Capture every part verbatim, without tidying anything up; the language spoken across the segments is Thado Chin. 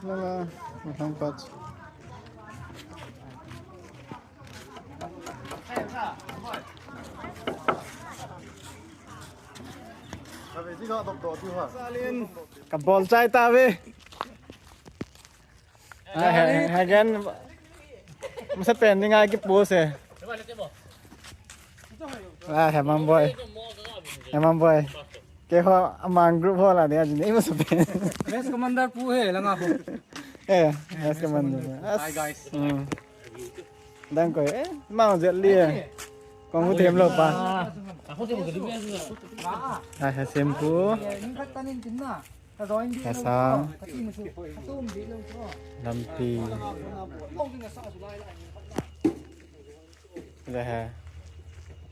Lala, mathang pat. Ka bol chai tave. Ah, he, he, again. Masa pen ni ngai ki pose. Ah, he, mam boy. He, mam boy. Keiho, amang group ho la dia jini masa pen. Base commander pu he, langa ho. Eh, base commander. Hi, guys. Hmm. Dang koi, eh, mau jet li, eh. Kong hu them lou pa. Ah, ha, shampoo. Ha, sang. Lampi. Le ha.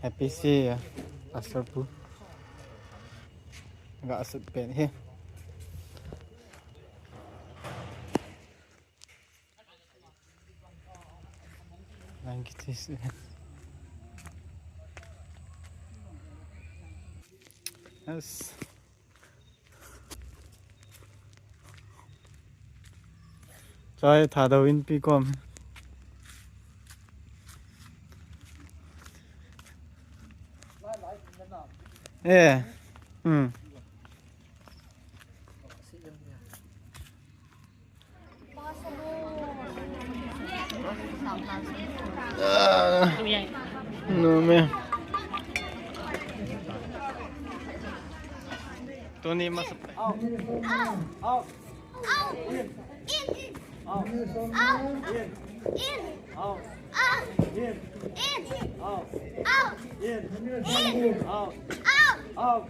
Happy si, ya. Asal pu. Ga asal pen he. Nang kitis. Yes. Chai tha da win pi kom. Eh. Hmm. Ah, no me. Tony mas. Out. Out. In. Out. Out. In. Out. Out. In. Out. Out. In. In. Out. Out. Out.